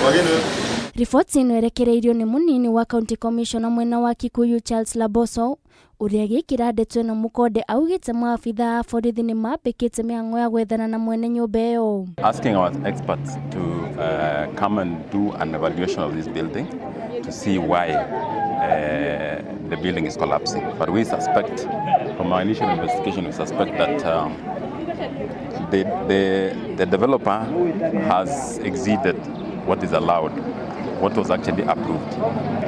Riboti ĩno ĩrekereirio nĩ mũnini wa county commissioner mwena wa Kikuyu Charles Laboso ũrĩa agĩkĩra ndeto ĩno mũkonde augĩte maabitha a borithi nĩ mambĩkĩte mĩhang'o ya gwethana na mwene nyũmba ĩyo. Asking our experts to come and do an evaluation of this building to see why the building is collapsing. But we suspect, from our initial investigation, we suspect that the developer has exceeded what is allowed, what was actually approved.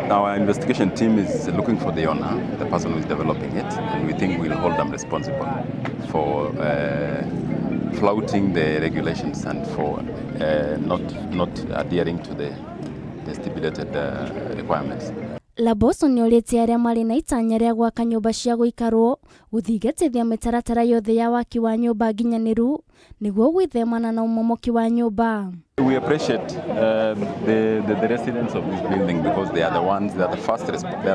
Our investigation team is looking for the owner, the person who is developing it, and we think we'll hold them responsible for flouting the regulations and for not adhering to the stipulated requirements. Laboso nĩ orĩtie arĩa marĩ na itanya rĩa gwaka nyũmba cia gũikarwo gũthingatithia mĩtaratara yothe ya waki wa nyũmba nginyanĩru nĩguo gwĩthemana na ũmomoki wa nyũmba. We appreciate the residents of this building because they are the ones, they are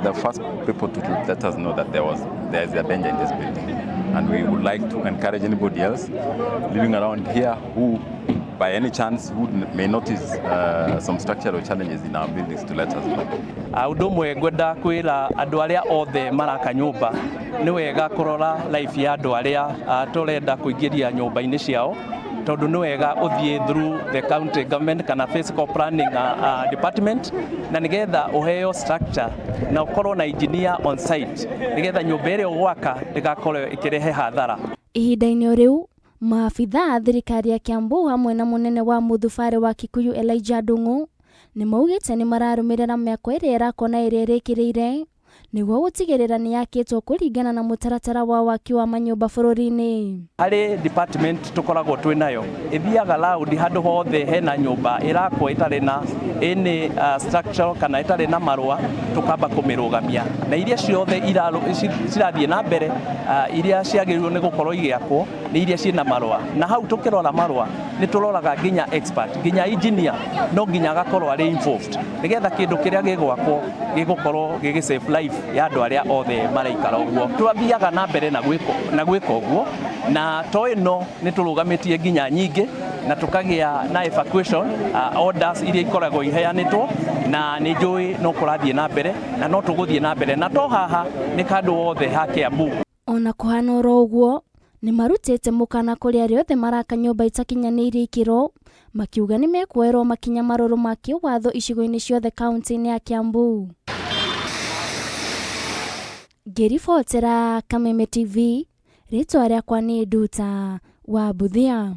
the first people to let us know that there is a danger in this building. And we would like to encourage anybody else living around here who, by any chance, who may notice some structural challenges in our buildings to let us know. Ũndũ ũmwe ngwenda kwĩra andũ arĩa othe maraka nyũmba, nĩ wega kũrora life ya andũ arĩa tũrenda kũingĩria nyũmba-inĩ ciao, tondũ nĩ wega ũthiĩ through the county government kana physical planning department, na nĩgetha ũheo structure na ũkorwo na engineer on site, nĩgetha nyũmba ĩrĩa ũgwaka ndĩgakorwo ĩkĩrehe hathara. Ihinda-inĩ o rĩu, maabitha a thirikari ya Kiambu hamwe na mũnene wa mũthubarĩ wa Kikuyu Elijah Ndung'u nĩ maugĩte nĩ mararũmĩrĩra mĩako ĩrĩa ĩrakwo na ĩrĩa ĩrĩkĩrĩire nĩguo gũtigĩrĩra nĩ yakĩtwo kũringana na mũtaratara wa waki wa manyũmba bũrũri-inĩ. Harĩ department tũkoragwo twĩ nayo ĩthiaga round handũ hothe hena nyũmba ĩrakwo ĩtarĩ na any structure kana ĩtarĩ na marũa, tũkamba kũmĩrũgamia, na iria ciothe cirathiĩ na mbere iria ciagĩrĩirwo nĩ gũkorwo igĩakwo nĩ iria ciĩna marũa. Na hau tũkĩrora marũa nĩ tũroraga nginya expert, nginya engineer no nginya agakorwo arĩ involved, nĩgetha kĩndũ kĩrĩa gĩgwakwo gĩgũkorwo gĩgĩ save life ya andũ arĩa othe maraikara ũguo. Twathiaga na mbere na gwĩka ũguo, na to ĩno nĩ tũrũgamĩtie nginya nyingĩ na tũkagĩa na evacuation orders iria ikoragwo iheanĩtwo, na nĩ njũĩ no kũrathiĩ na mbere na no tũgũthiĩ na mbere, na to haha, nĩ kandũ wothe ha Kiambu. Ona kũhana oro ũguo, nĩ marutĩte mũkana kũrĩ arĩa othe maraka nyũmba itakinyanĩirie ikĩro, makiuga nĩ mekuoerwo makinya marũrũ ma kĩwatho icigo-inĩ ciothe kaunti-inĩ ya Kiambu. Ngĩribotera Kameme TV, rĩtwa rĩakwa nĩ Nduta wa Buthia.